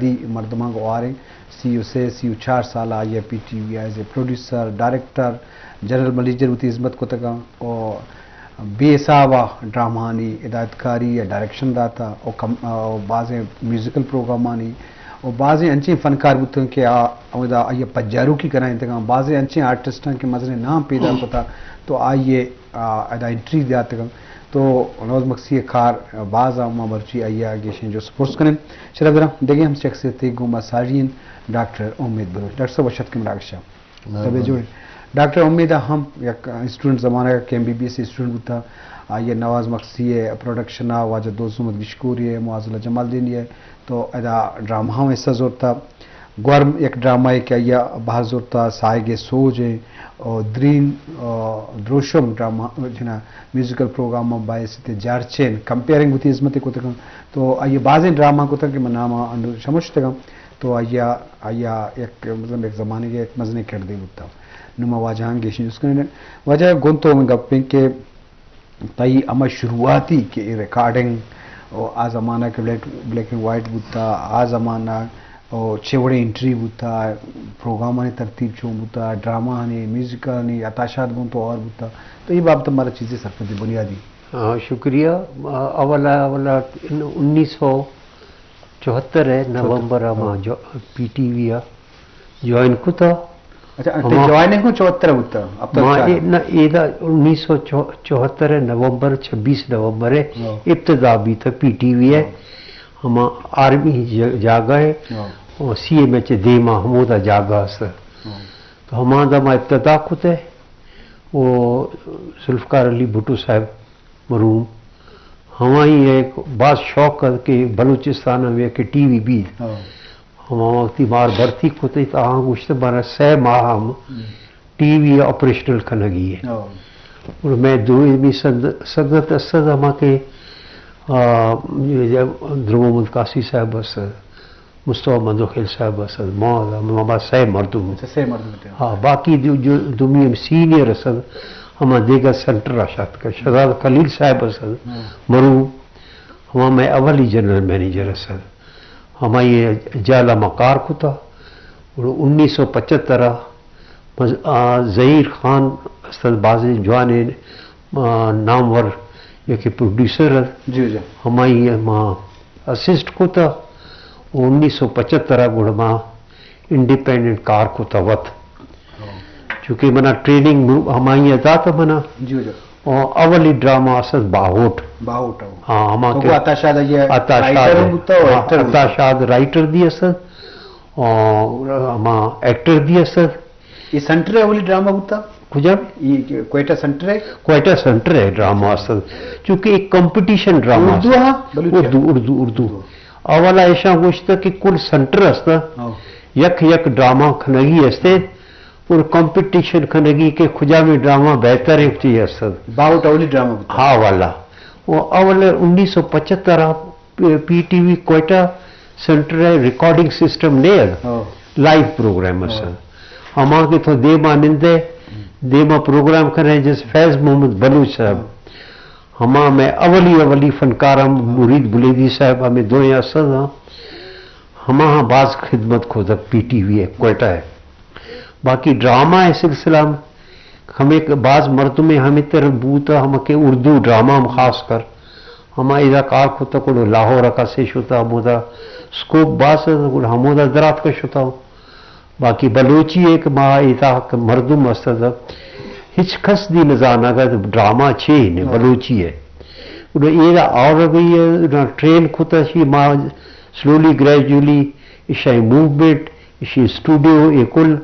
دی مردماں گواریں، سی و سے، سی و چار سال آئی ءَ P T V as a producer, director, general manager وتی ہزمت کتگاں و بے حساب ءَ ڈرامہانی ہدایتکاری یا ڈائریکشن داتا و کم-، و بازیں میوزیکل پروگرامانی و بازیں انچیں فنکار بوتگاں کہ آ ہمدا آئی ءَ پجاروکی کنائینتگاں، بازیں انچیں آرٹسٹاں کہ مزنیں نام پیدا کتا تو آئی ءَ آ، ادا انٹری داتگ انت۔ تو نواز مکسی ءِ کار باز ءَ، ما مرچی آئی ءَ گیشیں جست پرس کنیں۔ شرف دراں دگہ ہم شخصیتے گوں ما ساڑی انت، ڈاکٹر امید بلوچ۔ ڈاکٹر صاحب وش اتکیں مراگش ءَ۔ مہربانی۔ طبیعت جوڑ انت؟ ڈاکٹر امید ءَ ہم یک اسٹوڈنٹ زمانگ ءَ کہ M B B S student بوتا، آئی ءَ نواز مکسی ءِ پروڈکشن ءَ، واجہ دوست محمد گشکوری ءِ، معاذ اللہ جمالدینی ءِ، تو ادا ڈرامہ ہم حصہ زورتا۔ گورم یک ڈرامہ ءَ کہ آئی ءَ بہر زرتا، ساہگ ءِ سوج ءَ، او درین، او دروشم ڈرامہ، جنا میوزیکل پروگرام ءَ باعث تے جارچین کمپیئرنگ وتی ہزمت ءَ کتگ انت۔ تو آئی ءَ بازیں ڈرامہ کتگ کہ من نام ءَ انو شمشتگ آں۔ تو آئی ءَ، آئی ءَ یک، مطلب، یک زمانگ ءَ یک مزنیں کردے بوتا۔ نوں ما واجہاں گیشیں جست کنیں۔ واجہ گوں تو ہمے گپ انت کہ تئی ہما شروعاتی کہ اے ریکارڈنگ و آ زمانہ کہ بلیک، بلیک اینڈ وائٹ بوتا، آ زمانہ و چے وڑیں انٹری بوتا، پروگرامانی ترتیب چون بوتا، ڈرامہانی، میوزکانی، عطا شاد گوں تو اور بوتا، تو اے بابت مارا چیزے سرپدی بنیادی۔ ہاں، شکریہ۔ اولا، اولا انیس سو چوہتر ءِ نومبر ءَ ما ہاں۔ جو-، پی ٹی وی ءَ جوائن کتا۔ اچھا، تئی ہما جوائننگ کو چوہتر ءَ بوتا؟ ہفتاد ما چار۔ اے-، نہ، ایدا انیس سو چوہتر ءِ نومبر، چھبیس نومبر ءَ ہاں۔ ابتدا بیتا پی ٹی وی ءَ۔ ہاں۔ ہما آرمی ج-، جاگہ ءَ۔ ہاں۔ او سی ایم ایچ ءِ دیما ہمودا جاگہ است۔ ہاں۔ تو ہمادا ما ابتدا کتے۔ او ذوالفقار علی بھٹو صاحب مرحوم، ہمائی ءَ باز شوق ات کہ بلوچستان ءَ ہم یک ٹی وی بیت۔ ہاں۔ ہما وقتی مار بھرتی کت ات، آہاں گوشت مارا سہ ماہ ہم ہم۔ ٹی وی آپریشنل کنگی ہے۔ ہاں۔ اور میں دومی سنگ-، سنگت است ہما کہ، آ، یہ درو محمد قاصی صاحب است، مصطفی مندوخیل صاحب است، ما، ما، ما سہ مردم۔ اچھا، سہ مردم تھے۔ ہاں، باقی جو، جو دومی ہم سینئر است، ہما دیگر سینٹر ءَ شات کر۔ شہزاد خلیل صاحب است، ہاں۔ مرحوم، ہما میں اولی جنرل منیجر است۔ ہمائی جال ءَ ما کار کتا۔ اور انیس سو پچہتر ءَ مز-، آ، زہیر خان است، بازیں جوانیں، آ، نامور یکے پروڈیوسر ات۔ جی، جی۔ ہمائی ءَ ما اسسٹ کتا۔ و انیس سو پچہتر ءَ گڑا ما انڈیپینڈنٹ کار کتا وت۔ ہاں۔ چونکہ منا ٹریننگ ہمائی ءَ داتا منا۔ جی، جی۔ او اولی ڈرامہ است باہوٹ۔ باہوٹ، ہاں۔ ہاں، ہما تو کہ عطا شاد یہ عطا شاد رائٹر ہے۔ ہم بوتا و ہاں، ایکٹر عطا بوتا۔ شاد رائٹر دی است، او ہما ایکٹر دی است۔ یہ سینٹر ہے اولی ڈرامہ بوتا؟ کجا؟ یہ کوئٹہ سینٹر ہے؟ کوئٹہ سینٹر ہے ڈرامہ است۔ چونکہ ایک کمپٹیشن ڈرامہ اردو است۔ ہاں؟ بلوچی؟ اردو، اردو، اردو۔ اردو۔ اولا ایشاں گوشتا کہ کل سینٹر است۔ ہاں۔ یک یک ڈرامہ کھنگی استے۔ اور کمپٹیشن کنگی کہ کجا میں ڈرامہ بہتر ہے، چی است۔ باہوٹ اولی ڈرامہ بوتا۔ ہاں والا۔ وہ اول انیس سو پچہتر ءَ پی ٹی وی کوئٹہ سینٹر ءَ ریکارڈنگ سسٹم نہیں ہے۔ ہاں۔ لائیو پروگرام است۔ ہاں۔ ہما کہ تو دیما نندے، دیما پروگرام کرے، جس فیض محمد بلوچ صاحب۔ ہاں۔ ہما میں اولی اولی فنکار ہم مرید بلیدی صاحب ہمیں دوئیں است ہاں۔ ہما ہاں باز خدمت کھوتگ پی ٹی وی ءَ کوئٹہ ءَ۔ باقی ڈرامہ ءِ سلسلہ ہم ہمے کہ باز مردمے ہمے تر بوتا، ہما کہ اردو ڈرامہ ہم خاص کر ہما ادا کار کھوتا، گڑا لاہور ءَ کسے شتا، ہمودا اسکوپ باز ات، گڑا ہمودا دراتک شتا۔ باقی بلوچی ءَ کہ ما ادا کہ مردم است، ہچ کس دی نزانگ ات ڈرامہ چے نے ہاں۔ بلوچی ءَ۔ گڑا ایرا آورگی ءَ ٹرین کھوتا شی ما سلولی گریجولی ایشی موومنٹ، ایشی اسٹوڈیو، اے کل،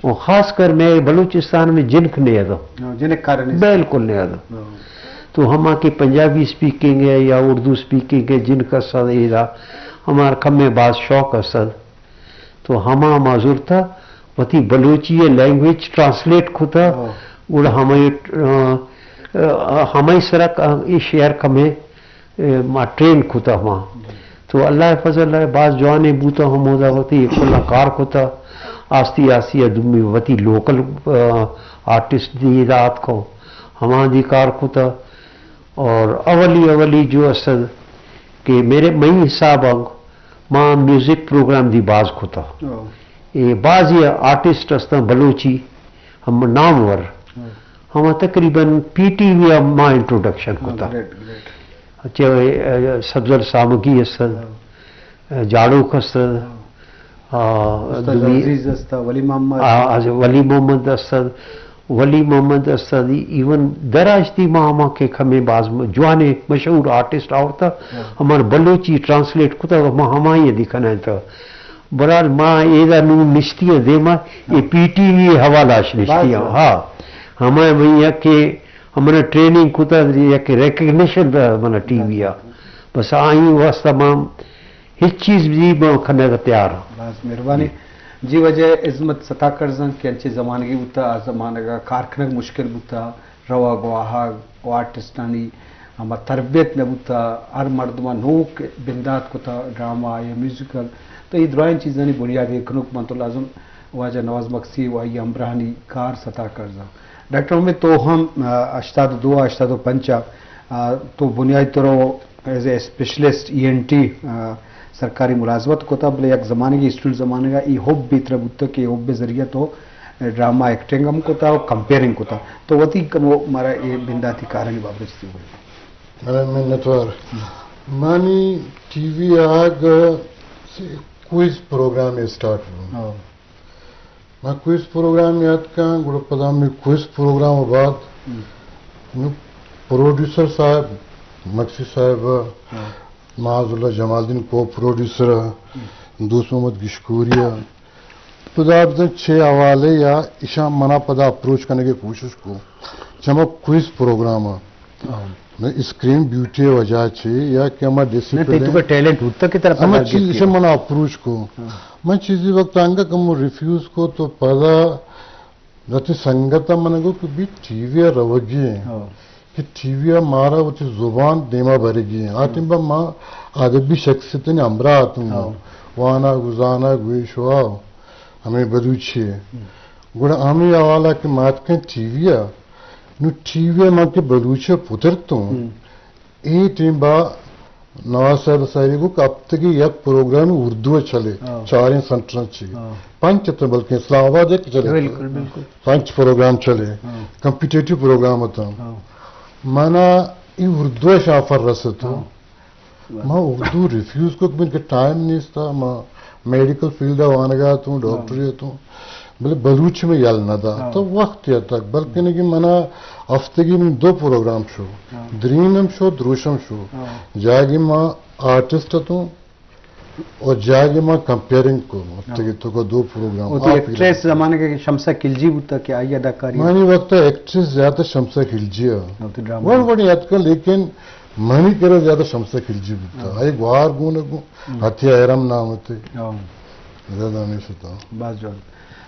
و خاص کر میں بلوچستان میں جنک نیادو۔ ہاں، جنک کار نہیں۔ بالکل نیادو۔ ہاں۔ تو ہما کہ پنجابی اسپیکنگ ہے یا اردو اسپیکنگ ہے، جنک است ایرا، ہمارا کم میں باز شوق است۔ تو ہما ما زرتا وتی بلوچی لینگویج ٹرانسلیٹ کھتا، ہاں۔ گڑا ہمیں، آ، آ، ہمیں سرا ک-، اے شعر کمیں، اے، ما ٹرین کھتا ہما۔ جی۔ تو اللہ فضل ہے، باز جوانے بوتا ہمودا وتی کلا کار کھتا، آستی آستی ءَ دومی وتی لوکل، آ، آرٹسٹ دی دات کو، ہما دی کار کھتا۔ اور اولی اولی جو است کہ میرے، مئی حساب ءَ ما میوزک پروگرام دی باز کتا۔ او۔ اے بازی آرٹسٹ استاں بلوچی، ہم نامور۔ ہاں۔ ہما تقریباً پی ٹی وی ءَ ما انٹروڈکشن ہاں، کتا۔ Great, great. چہ، اے، سبزل سامگی است، ہاں۔ اے، جاڑوک است، ہاں۔ آ، استاد دومی عزیز است، ولی محمد۔ آ، از ولی محمد است، ولی محمد است، ایون دراج تھی ما ہما کہ کمیں باز م-، جوانیں مشہور آرٹسٹ آورتا، ہاں۔ ہمارا بلوچی ٹرانسلیٹ کتا، ما ہمائی دی کنائیں تا۔ برحال ما ایدا نوں نشتی آں دیما، اے پی ٹی وی حوالہ اش نشتی آں۔ ہاں۔ ہما وہی ہے کہ ہمارا ٹریننگ کتا، یک ریکگنیشن دا ہمارا ٹی وی آ۔ بس آئی واسطہ ما ہچ چیز بھی ما کنگ تیار آں۔ باز مہربانی۔ جی۔ جی واجہ عظمت ستاکڑزن کہ انچیں زمانگے بوتا، آ زمانگا کار کنگ مشکل بوتا، روگ و آہگ و آرٹسٹانی ہما تربیت نہ بوتا، ہر مردما نوک بندات کتا، ڈرامہ یا میوزیکل، تو اے درائیں چیزانی بنیاد ایر کنوک من تو لازم واجہ نواز مگسی و آئی ہمراہانی کار ستاکڑزن۔ ڈاکٹر امید تو ہم، آ، ہشتاد و دو، ہشتاد و پنچ آ، آ، تو بنیادی طور as a specialist E N T, آ، سرکاری ملازمت کتا، بلے یک زمانگے اسٹوڈنٹ زمانگا ای حب بھی ترا بوتا کہ حب ذریعہ تو ڈرامہ ایکٹنگ ہم کتا و کمپیئرنگ کتا۔ تو وتی کمو مارا اے بنداتی کارانی بابت چی بول؟ ارے منتوار۔ مانی ٹی وی آگ سے کوئز پروگرام اسٹارٹ ہوا۔ ہاں۔ من کوئز پروگرام یاد کن، گڑا پدا ہمے کوئز پروگرام بعد ہم۔ نو پروڈیوسر صاحب، مگسی صاحب، ہاں۔ معاذ اللہ جمالدین کو پروڈیوسر، ہم۔ دوست محمد گشکوری، پدا بزن چے حوالے یا ایشاں منا پدا اپروچ کنگے کوشش کو۔ چہ ہما کوئز پروگرام ء۔ ہاں۔ نہ اسکرین بیوٹی ء وجہ چے یا کہ ہما نہ، تئی ڈسپلن تو کا ٹیلنٹ ہوتا کہ طرف ہما پر چیز گیت ایشاں کیا؟ منا اپروچ کو۔ ہاں۔ من چیزی وقت انگا کمو ریفیوز کو تو پدا وتی سنگت ء من گو کہ بی ٹی وی ء روگی ہیں۔ ہاں۔ کہ ٹی وی ء مارا وتی زبان دیما برگی ہیں۔ آ ہاں۔ ٹیم پہ ما ادبی شخصیتانی ہمراہ اتوں۔ ہاں۔ وانگ و زانگ و ایش و آ ہمیں بلوچی ہے۔ ہم۔ گڑا ہمیں حوالہ کہ ما اتکیں ٹی وی ء، نو ٹی وی ء ما کہ بلوچی ء پترتوں، ہم۔ اے ٹیم با نواز صاحب ساری گو کہ ہفتگی یک پروگرام اردو ء چلے، ہاں۔ چاریں سنٹراں چی۔ ہاں۔ پنچ اتاں بلکہ اسلام آباد یک چلے۔ بالکل، بالکل۔ پنچ پروگرام چلے، ہاں۔ کمپیٹیٹو پروگرام اتاں۔ ہاں۔ منا ای اردو ء آفر رسیت۔ ہاں۔ ما اردو ریفیوز کو کہ من کہ ٹائم نیستا، ما میڈیکل فیلڈ ء وانگا اتوں، ہاں۔ ڈاکٹری اتوں، بلے بلوچی میں یل نہ دا۔ ہاں۔ تو وقت یا تک، بلکہ نگی منا ہفتگی من دو پروگرام شو، ہاں۔ درین ہم شو، دروشم شو۔ ہاں۔ جاگی ما آرٹسٹ اتوں، اور جاگے ما کمپیئرنگ کو، ہاں۔ ہفتگی تو کا دو پروگرام۔ وہ تو آپ ایکٹریس زمانے کے شمسہ کلجی بوتا کہ آئی اداکاری؟ مانی وقت ایکٹریس زیادہ شمسہ کلجی ہے۔ ہاں، تو ڈرامہ وڑ میں۔ وڑ یاد کر، لیکن منی کرا زیادہ شمسہ کلجی بوتا۔ ہاں۔ آئی گوار گون گو، ہم۔ ہتھی احرام نام ہوتے۔ ہاں۔ زیادہ نہیں ستا۔ باز جوان۔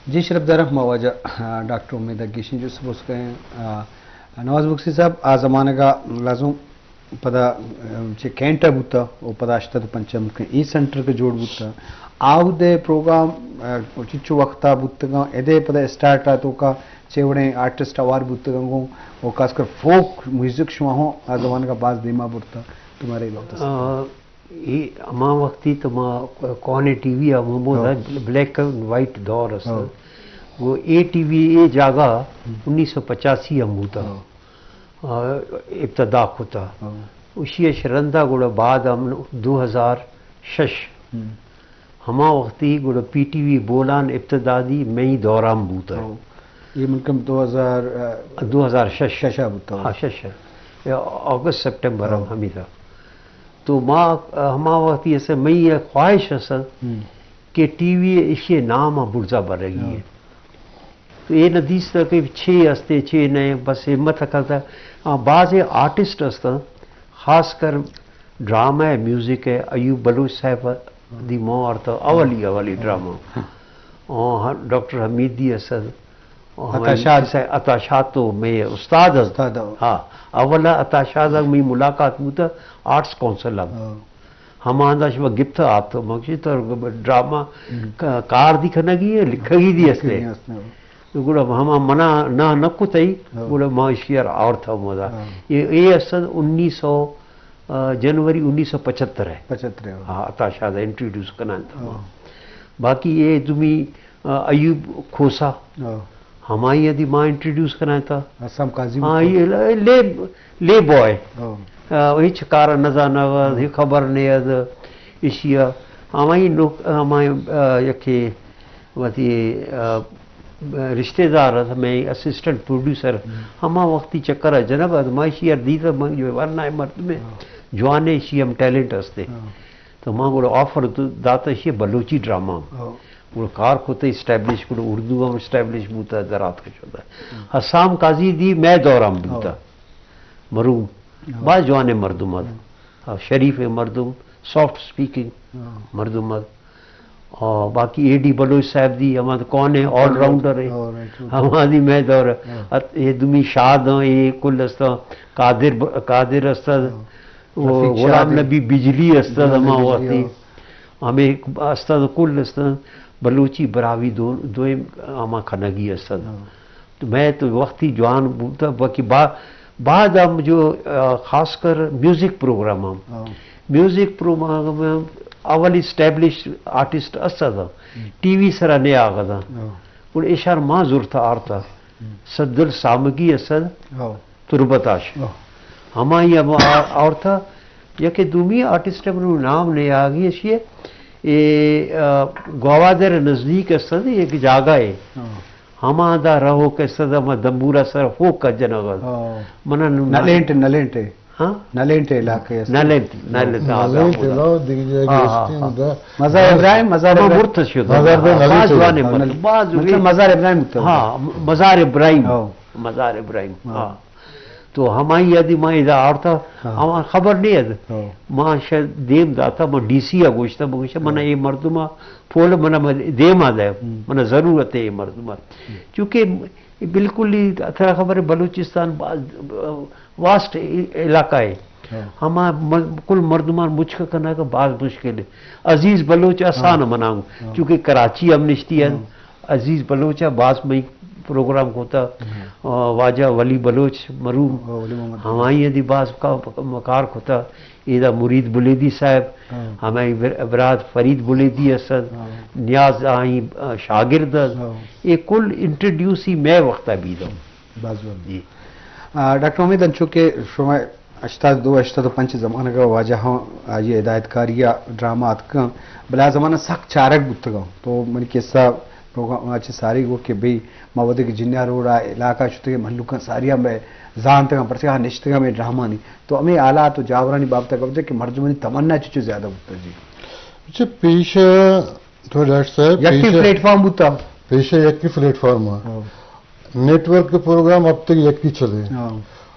جی شرف دارم، ما واجہ، آ، ڈاکٹر امید ء گیشیں جو سبوس کہیں، آ، نواز بخشی صاحب، آ زمانگا لازم پدا، ام، چہ کینٹ ء بوتا و پدا ہشتاد و پنچ ء ملکیں اے سینٹر کہ جوڑ بوتا۔ آودے پروگرام، ا، چچو وقتا بوتگاں، ادے پدا اسٹارٹ ء توکا چے وڑیں آرٹسٹ ہوار بوتگاں گوں، و خاص کر فوک میوزک شما ہوں آ زمانگا باز دیما برتا، تمہارے بابت است۔ آ، اے ہما وقتی تو ما کونے ٹی وی ء ہم بودا، ہاں۔ بلیک اینڈ وائٹ دور است۔ ہاں۔ وہ اے ٹی وی اے جاگہ ہم۔ انیس سو پچاسی ہم بوتا۔ ہاں۔ آ، ابتدا کتا۔ ہاں۔ اشی اش رندا گڑا بعد ہم دو ہزار شش۔ ہم۔ ہما وقتی گڑا پی ٹی وی بولان ابتدا دی مئی دوران بوتا۔ ہاں۔ یہ ملکم دو ہزار، آ، دو ہزار شش۔ شش آ بوتا۔ ہاں، شش۔ یا اگست سپٹمبر ہم ہاں۔ ہمی تھا۔ تو ما، آ، ہما وقتی اسے مئی خواہش اسے ہم۔ کہ ٹی وی اشی نام برزا برگی ہاں۔ ہے۔ تو اے نہ دیستا کہ چے استے، چے نہ، بس ہمت کرتا۔ آ، بعض آرٹسٹ استا، خاص کر ڈرامہ ء میوزک ء ایوب بلوچ صاحب دی مو آرتا اولی، اولی ڈرامہ۔ آ، ڈاکٹر حمید دی اسد، آ، عطا شاد۔ عطا شاد تو میں استاد است۔ استاد ہو۔ ہاں، اولا عطا شاد میں ملاقات بوتا آرٹس کونسل ء۔ ہاں۔ ہما انداز ما گپت آپت، ما گوشی تو ڈرامہ ہم۔ کا-، کار دی کنگی ہے، لکھگی دی ہستے۔ لکھگی ہستے۔ تو گڑا ہما منا نہ نہ کتئی، ہاں۔ گڑا ما اشی ار آورتا مدا۔ ہاں۔ اے، اے است انیس سو آ، جنوری انیس سو پچھتر ءَ۔ پچھتر ءَ، ہاں۔ ہاں، عطا شاد ءَ انٹروڈیوس کنائینتا ما۔ ہاں۔ باقی اے دومی، آ، ایوب کھوسہ، ہاں۔ ہمائی ءَ دی ما انٹروڈیوس کنائینتا۔ حسام قاضی ہاں، بھی۔ اے لے، لے، لے بوائے۔ ہاں۔ آ، ہچ کار نہ زانگ ءَ، ہاں۔ ہچ خبر نہ اَت ایشی ءَ۔ ہمائی نوک-، ہمائی، آ، یکے وتی، آ، رشتہ دار اَت، مئے اسسٹنٹ پروڈیوسر، ہم۔ ہما وختی چکر ءَ جنگ ءَ اَت، ما ایشی ءَ دیت، من جو ورنائیں مردمے، ہاں۔ جوانیں، ایشی ہم ٹیلنٹ استے۔ ہاں۔ تو ما گڑا آفر د-، دات ایشی بلوچی ڈرامہ۔ ہاں۔ گڑا کار کت، اسٹیبلش کت، اردو ہم اسٹیبلش بوتا، دراتک شتا۔ ہاں۔ حسام قاضی دی مئے دور ہم بوتا۔ ہاں۔ مرحوم۔ ہاں۔ باز جوانیں مردم اَت۔ ہاں۔ ہاں، شریفیں مردم، سافٹ اسپیکنگ، ہاں۔ مردم اَت۔ آ، باقی اے ڈی بلوچ صاحب دی، ہما کون ایں، آل راؤنڈر ایں۔ All rounder. ہما دی مئے دور۔ ہاں۔ ات-، اے دومی شاد ایں، اے کل است اَت، قادر ب-، قادر است اَت۔ ہاں۔ وہ رفیق شاد غلام ایں۔ نبی بجلی است اَت، غلام ہما نبی بجلی، وختی۔ ہاں۔ ہمے است اَت، کل است اَت، بلوچی براہوئی دو-، دوئیں ہما کنگی است اَت۔ ہاں۔ تو مئے تو وختی جوان بوتا، باقی با-، بعد ہم جو، آ، خاص کر میوزک پروگرام ہم۔ ہاں۔ میوزک پروگرام ہم اولی اسٹیبلش آرٹسٹ است اَت۔ ہم۔ ٹی وی سرا نیاگ ءَ اَت۔ ہاں۔ گڑا ایشاں ما زرتا آرتا۔ ہم۔ سدل سامگی است اَت۔ ہاں۔ تربت اش۔ ہاں۔ ہمائی ہم آ-، آورتا، یکے دومی آرٹسٹ ءِ من نام نیاگی ایشی ءِ، اے، آ، گوادر نزدیک است اَت، یک جاگہ اے۔ ہاں۔ ہما دا رہو کہ است اَت، ہما دمبورا سر فوک ءَ جنگ ءَ اَت۔ ہاں۔ من نلینٹ، نلینٹ۔ ہاں؟ نلینٹ علاقہ است۔ نلینٹ، نلینٹ، ہاں، نلینٹ ہاں۔ علاوہ دیگہ جگہ ہاں، ہاں، است اَت، ہاں۔ مزار ابراہیم، مزار ہما ابراہیم۔ مرت شد۔ مزار ابراہیم، ہاں، نلینٹ۔ باز جوان اے، مطلب مزار ابراہیم ہوتا ہے۔ ہاں، مزار ابراہیم۔ ہاں۔ مزار ابراہیم، ہاں۔ ہاں۔ تو ہمائی ءَ دی ما ادا آورتا، ہاں۔ ہما خبر نہ اَت۔ ہاں۔ ما شہ دیم داتا، ما ڈی سی ءَ گوشتا، ما گوشتا، من ہاں۔ اے مردم ءَ پول من ءَ دیم ءَ دے، ہم۔ من ءَ ضرورت اے اے مردم ءَ۔ ہم۔ چونکہ بالکل ہی ترا خبر اے بلوچستان باز واسٹ علاقہ اے۔ ہاں۔ ہما م-، کل مردمان مچ کنگ باز مشکل اے۔ عزیز بلوچ آسان ہاں۔ مناؤں، ہاں۔ چونکہ کراچی ہم نشتی اَت۔ ہاں۔ عزیز بلوچ ءَ باز مئی پروگرام کتا، ہم۔ آ، واجہ ولی بلوچ مرحوم، ہاں، ولی محمد بلوچ۔ ہمائی ءَ دی باز کا-، کار کتا۔ ایدا مرید بلیدی صاحب، ہاں۔ ہمائی بر-، برات فرید بلیدی است اَت، ہاں۔ نیاز آئی، آ، شاگرد اَت۔ ہاں۔ اے کل انٹروڈیوس ہی مئے وخت ءَ بیتا۔ باز جوان۔ جی۔ آ، ڈاکٹر امید، انچو کہ شما ہشتاد دو، ہشتاد و پنچ زمانگ ءَ واجہ ہم آئی ءِ ہدایت کاری ءَ ڈرامہ اتکاں، بلے آ زمانہ سک چارگ بوتگاں۔ تو منی قصہ پروگرام ءَ چہ ساری گو کہ بھئی ما وھدے کہ جنیا روڈ ءَ علاقہ شتگیں مھلوکاں ساری ءَ مئے زانتگاں، پرچہ آ نشتگاں مئے ڈرامانی۔ تو ہمے حالات و جاورانی بابت ءَ گپ جن کہ مردمانی تمنا چچو زیادہ بوتگ جی۔ اچھا، پیش تو ڈاکٹر صاحب، یکیں پیش پلیٹ فارم بوتا۔ پیش یکیں پلیٹ فارم ءَ۔ ہاں۔ نیٹ ورک پروگرام ہپتگ یکی چلے۔ ہاں۔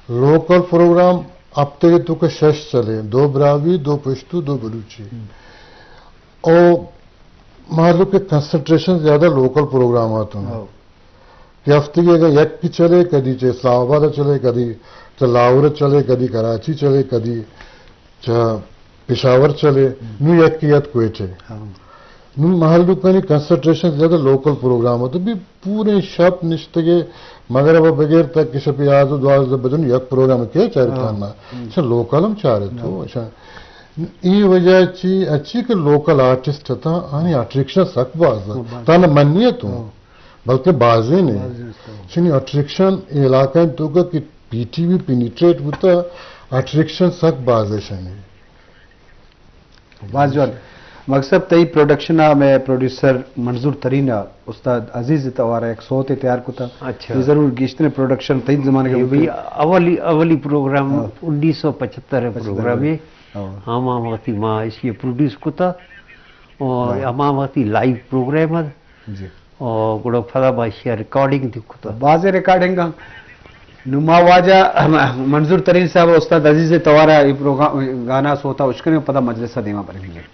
لوکل پروگرام ہپتگ تو کہ شش چلے، دو براہوئی، دو پشتو، دو بلوچی۔ ہم۔ او مھلوک کہ کنسنٹریشن زیادہ لوکل پروگرام ءَ اتاں۔ ہاں۔ کہ ہفتگی اگاں یکی چلے، کدی چہ اسلام آباد ءَ چلے، کدی چہ لاہور ءَ چلے، کدی کراچی چلے، کدی چہ پشاور چلے، ہم۔ نوں یکی ات کوئٹہ۔ ہاں۔ نوں مھلوکانی کنسنٹریشن زیادہ لوکل پروگرام ات، بی پوریں شپ نشتگے، مغرب ءَ بغیر تک کہ شپ یازدہ دوازدہ بجن یک پروگرام کے چارت ہاں۔ کنا۔ ہم۔ چہ لوکل ہم چارت ہو، ہاں۔ اچھا۔ اے وجہ چی، اچھی کہ لوکل آرٹسٹ اتاں، آنی اٹریکشن سک باز ات۔ ہاں، باز۔ تانا منی اتوں۔ ہاں۔ بلکہ بازیں نے۔ بازیں است۔ چنی اٹریکشن اے علاقہ توکا کہ پی ٹی وی پینیٹریٹ بوتا، اٹریکشن سک باز ہے شنی۔ باز جوان۔ مکسد تئی پروڈکشن ءَ مئے پروڈیوسر منظور ترین ءَ استاد عزیز توار ءَ یک سوتے تیار کتا۔ اچھا۔ تو ضرور گیشتر پروڈکشن تئی زمانے اے کا بھئی اولی، اولی پروگرام ہاں۔ انیس سو پچھتر پروگرام ہے۔ ہاں۔ ہما وقتی ما اسی پروڈیوس کتا اور ہاں۔ ہما وقتی لائیو پروگرام ہے۔ جی۔ او گڑا پدا ما ایشی ءَ ریکارڈنگ دی کتا۔ بازیں ریکارڈنگ آں۔ نوں ما واجہ منظور ترین صاحب ءُ استاد عزیز توار ءَ اے پروگرام، گانا سوتا اشکنیں ءُ پدا مجلس ءَ دیما بریں۔